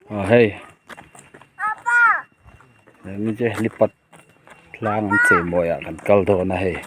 Aw hei hemi chu helipad tlang an chei mawi ah kan kal dawn a hei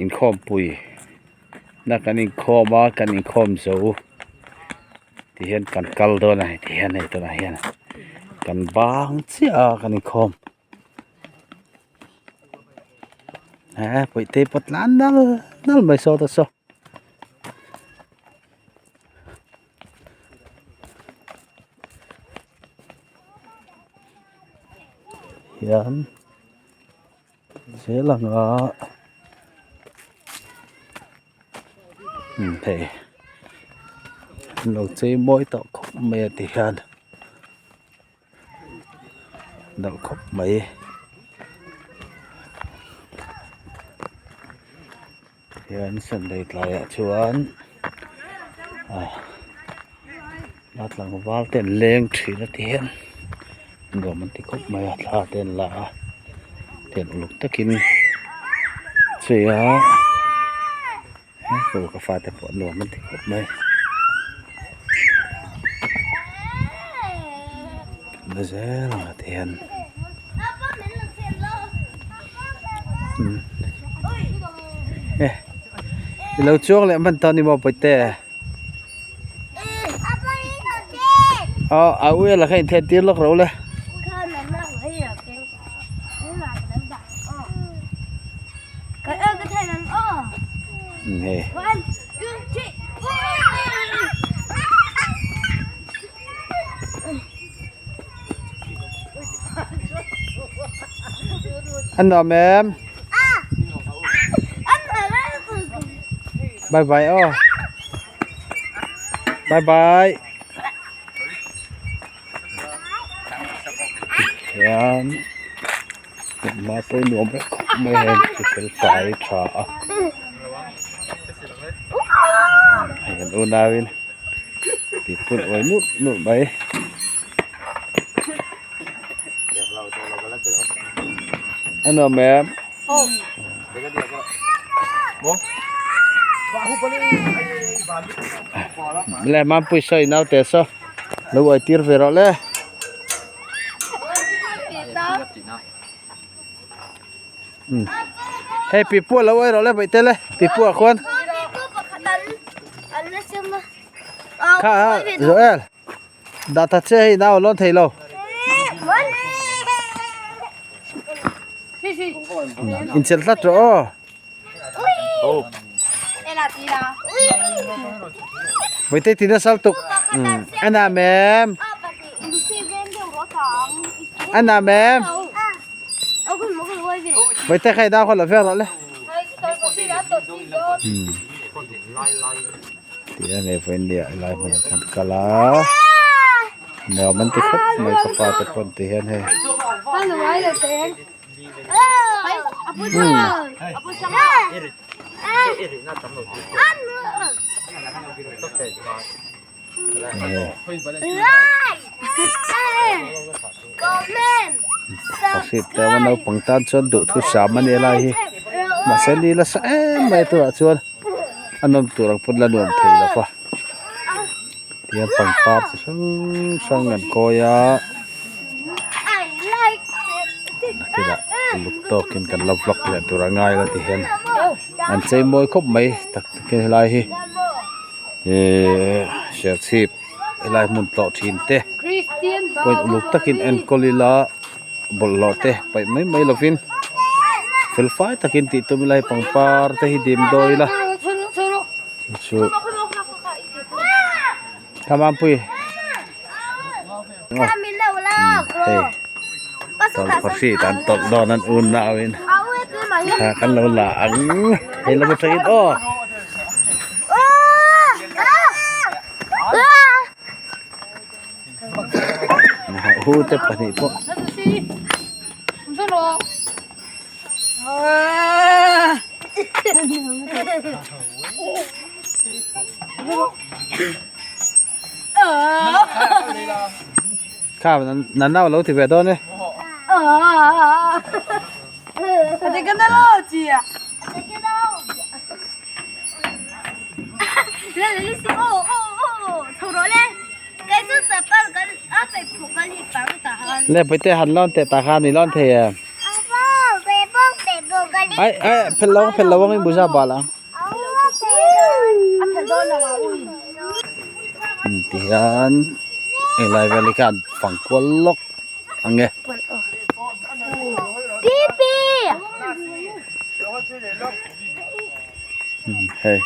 inkhawmpui na kan inkhawm a kan inkhawm zo ti hian kan kal dawn a hei ti hian hei tunah hian kan bang chiah a kan inkhawm. He pawihte pawh tlan nal nal mai saw te saw. Hian zel anga umm hei an lo chei mawi tawh khawp mai a ti hian. Nalh khawp mai hian sunday tlaiah chuan ah a tlangval te an leng thin a ti hian nuam an ti khawp mai a thla te an la a tiang uluk takin chei a ka fate pawh nuam an ti khawp mai na zel ang ah hian i lo chuang leh hman ta ni maw pawite aw a ui a la kha inthen tir lawk ro le. An nuam em? Bye bye aw. Bye bye. Hian hma pawh nuam vek khawp mai a hei chi fel fai tha a hei an unau in tih put uai nulh nulh mai. A nuam em? Le Mampui saw i naute saw lo uai tir ve rawh le. Hei pipu a lo uai rawh le baihte le pipu ah khuan. Kha Joel dah ta che hei nau a lawn thei lo. Inchel tlat rawh aw. Vaite tina sal tuk. Ana mem. Ana mem. Vaite khai da kho la vek rawh le. Ti a nei vawiin nia helai hmunah kan kal a nuam an ti khawp mai ka fate pawn ti hian hei Pahrit te a naupang tan chuan duhthusam a ni lai hi mahse ni nasa em mai turah chuan a nawm tur ang pawn la nuam thei lo va tihian pangpar chi hrang hrang an kawi a nakinah uluk tawkin kan la vlog leh tur a ngai la tihian an chei mawi khawp mai tak takin helai hi ihh serchhip helai hmun tlawh thin te pawhin uluk takin enkawl ila. Bawlhhlawh te paih mai mai lovin fel fai takin tih tum ila hei pangpar te hi dim dawi ila chu chu Thamampui hei tawlhpahrit an tawlh dawn an un nauin thla kan lo la ang hei lam atangin aw. Hu te pahnih pawh. Kha na nau lo ti ve dawn e. Le bawihte han lawn teh tah khan i lawn thei em? Ai ai phelh lo ang phelh lo ang i muza bal ang. Tihian helai vel hi khan fang kual lawk ang e. Hei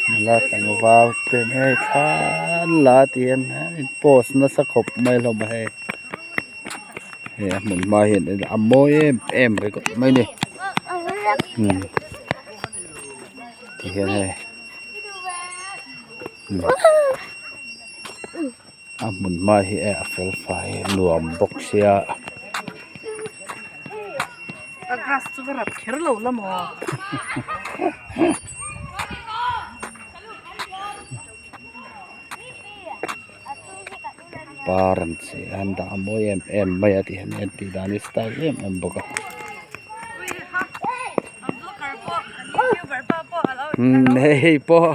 nula tlangval te hei thla la tih hian in post nasa khawp mai hlawm a hei hei a hmun hma hian a mawi em em ringawt mai a ni ti hian hei a hmun hma hi a fel fai nuam bawk sia. A grass chu ka rap kher lo la maw? Par an chei a an dah a mawi em em mai a tih hian tih dan hi style em em bawk a umm hei pawh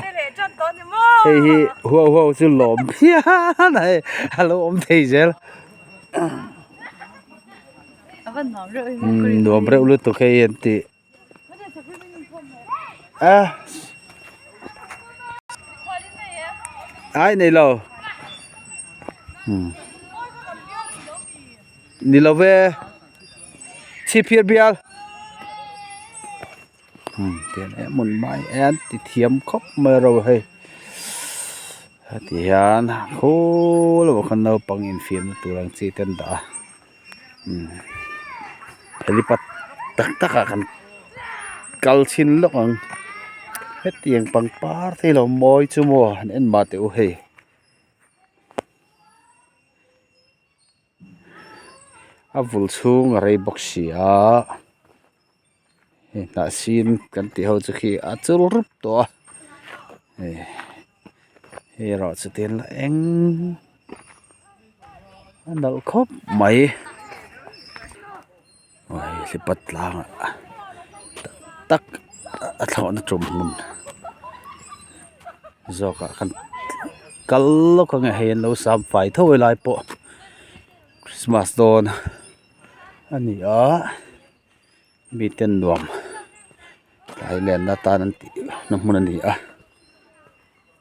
hei hi huau huau chu lawm phian a hei a lo awm thei zel. Umm nuam reuh lutuk hei an tih a ai nei lo umm ni lo ve chhipphir bial umm tiang em hmun mai an ti thiam khawp mai ro hei heti hian khaw lamah khan naupang infiamna tur ang chi te an dah a umm helipad tak tak ah kan kal chhin lawk ang hetiang pangpar te hi lo mawi chu maw han en mah teh u hei. A vul chhung a rei bawk si a hei hnah sin kan tih ho chu khi a chul rup tawh a hei hei erawh chu te la eng a nalh khawp mai aw hei hlipat tlang ah tak a thlawhna tum hmun zawk ah khan kal lawk ang e hei an lo sam fai tho helai pawh Christmas dawn a ni a miten nuam tlai lenna atan an tih na hmun a ni a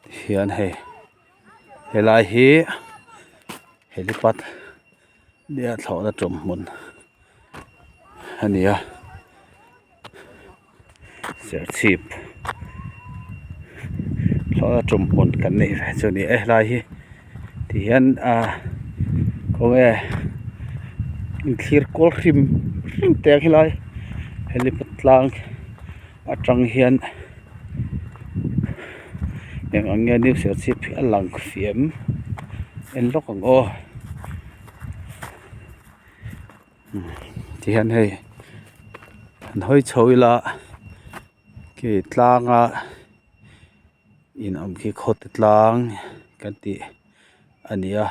tihian hei helai hi helipad nia thlawhna tum hmun a ni a serchhip thlawhna tum hmun kan neih ve chu a ni e helai hi tihian ah khawnge inthlir kual hrim hrim teh ang helai helipad tlang atang hian eng ang nge new serchhip hi a lang fiam en lawk ang aw tihian hei an hawi chho ila khi tlanga in awm khi khawte tlang kan tih a ni a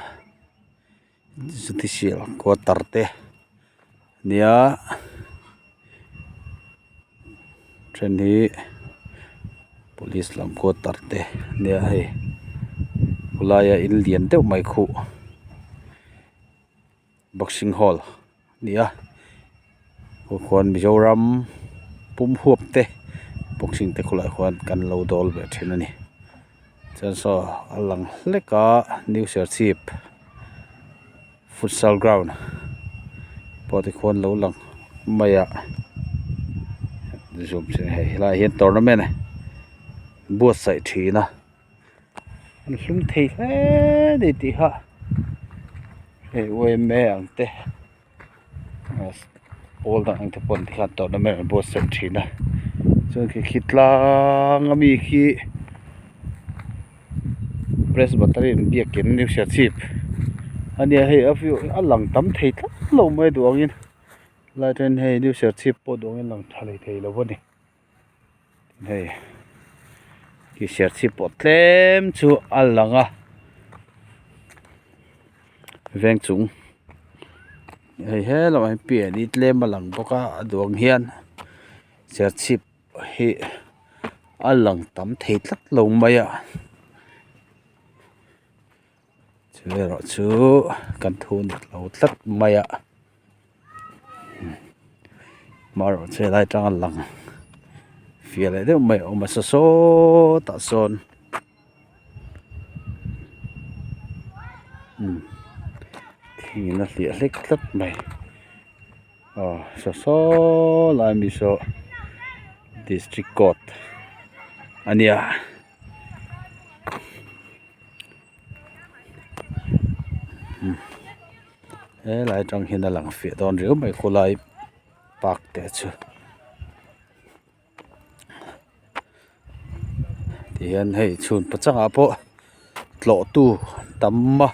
judicial quarter te a nia then hi police lam quarter te a nia hei khawlaia in lian deuh mai khuh. Boxing hall a ni a khuan khuan Mizoram pum huap te boxing te khawlaiah khuan kan lo dawl ve thin a ni chuan saw a lang hlek a new serchhip futsal ground pawh tikhuan lo lang mai a zoom chu hei helaiah hian tournament buatsaih thin a. An hlum thei hle a ni tih kha hei yma ang te pawl dang ang te pawh an tikhan tournament an buatsaih thin a chuan khi khi tlang ami khi presbyterian biakin new serchhip a nia hei a view a lang tam thei tlat lo mai duh angin helai ah hian hei new serchhip pawh duh angin lang tha leh thei lo a ni. Hei khi serchhip pawh tlem chu a lang a veng chung hei he lamah hian pian hi tlem a lang bawk a a duang hian serchhip hi a lang tam thei tlat lo mai a. Chu erawh chu kan thu ni lo tlat mai a amaherawh chu helai atanga lang fiah leh deuh mai a awm a saw sawtah sawn umm thingin a hliah hlek tlat mai aw saw saw lai mi saw district court a nia. Helai atang hian a lang fiah dawn riau mai khawlai park te chu tihian hei chhun pachangah pawh tlawh tu tam a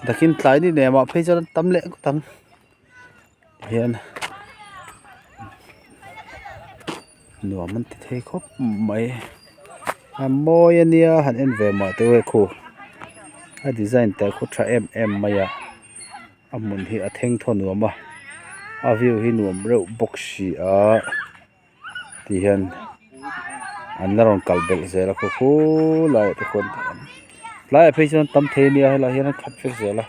takin tlai ni nem ah phei chuan an tam leh ngawt ang tihian nuam an ti thei khawp mai a mawi a nia han en ve mah teh u hei khu a design te khu tha em em mai a a hmun hi a theng thaw nuam a a view hi nuam reuh bawk si a ti hian an la rawn kal belh zel a khaw khulaiah te khuan tlaiah phei chuan tam thei a nia helaiah hian an khat vek zel a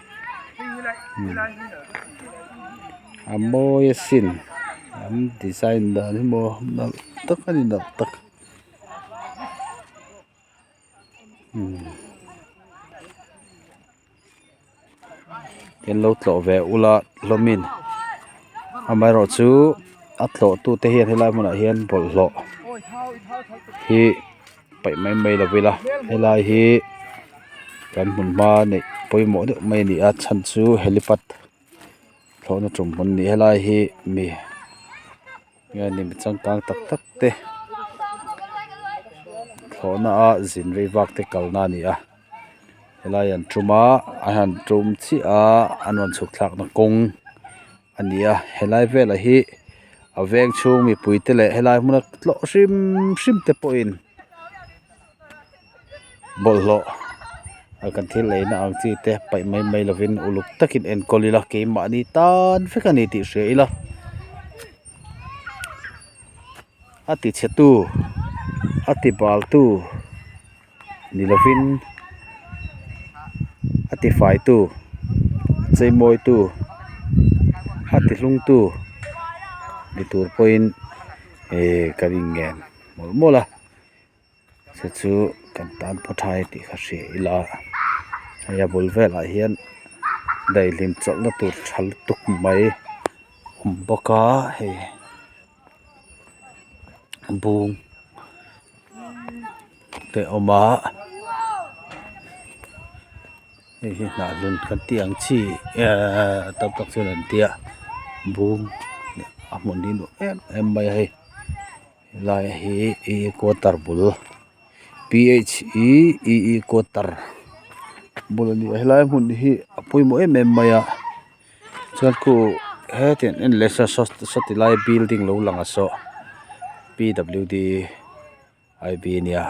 a mawi asin an design dan hi maw nalh tak a ni nalh tak. Kan lo tlawh ve ula hlawmin amaherawh chu a tlawh tute hian helai hmunah hian bawlhhlawh hi paih mai mai lo ila helai hi kan hmun hma neih pawimawh deuh mai a ni a chhan chu helipad thlawhna tum hmun a ni helai hi mi nge ni mi changkang tak tak te thlawhna a zin rei vak te kalna a ni a helai an tum a an han tum chiah a an rawn chhuk thlak na kawng a ni a helai velah hi a veng chhung mipui te leh helai hmuna tlawh hrim hrim te pawhin bawlhhlawh a kan thil ei na ang chi te paih mai mai lovin uluk takin enkawl ila keimahni tan vek a ni tih hria ila a ti chhe tu a ti bal tu ni lovin a ti fai tu a chei mawi tu a ti hlung tu ni tur pawhin ihh kan inngen mawlh mawlh a. Chu chu kan tan pawh tha tih ka hria ila hei a bul velah hian daihlim chawlhna tur tha lutuk mai a awm bawk a hei bung te a awm a hei hi hnah hlun kan tih ang chi ehh tam tak chuan an tia bung a hmun hi nuam em em mai a hei. Helai hi e e quarter bul p h e e e quarter bul a ni a helai hmun hi a pawimawh em em mai a chuan khu hetiang en leh saw saw ti lai building lo lang ah saw p w d i b ania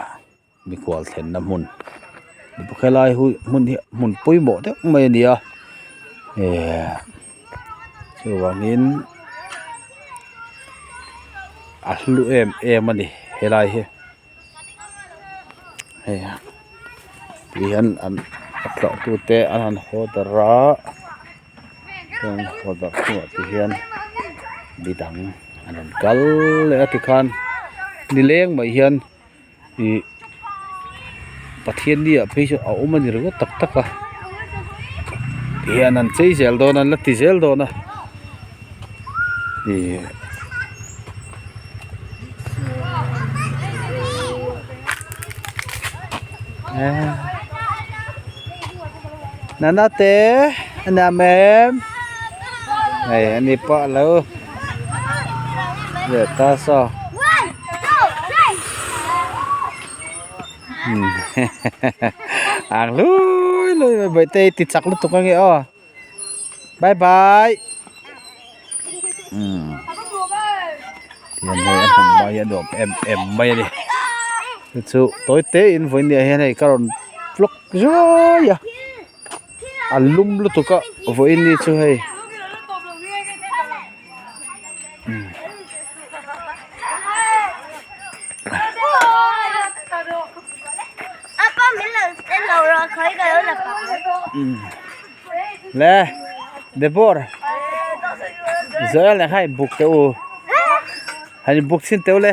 mikhual thlenna hmun helai hmun hi hmun pawimawh deuh mai a ni a ehh chuvangin a hlu em em a ni helai hi hei ti hian an a tlawh tute an han haw darh a chuan haw darh hnuah te hian midang an rawn kal leh a tikhan nileng mai hian. Ih Pathian ni ah phei chuan a awm a ni ringawt tak tak a tihian an chei zel dawn a an la ti zel dawn a ih nana te a nuam em hei ani pawh a lo. Leh ta saw ang hlui hlui mai bawihte i ti chak lutuk ange aw bye bye umm tihian hei a hmun mai a nuam em em mai a ni chu chu tawi te in vawiin ah hian hei ka rawn vlog zuai a. A lum lutuk a vawiin ni chu hei Le Debor Joel nen khan inbuk teh u han inbuk chhin teh u le.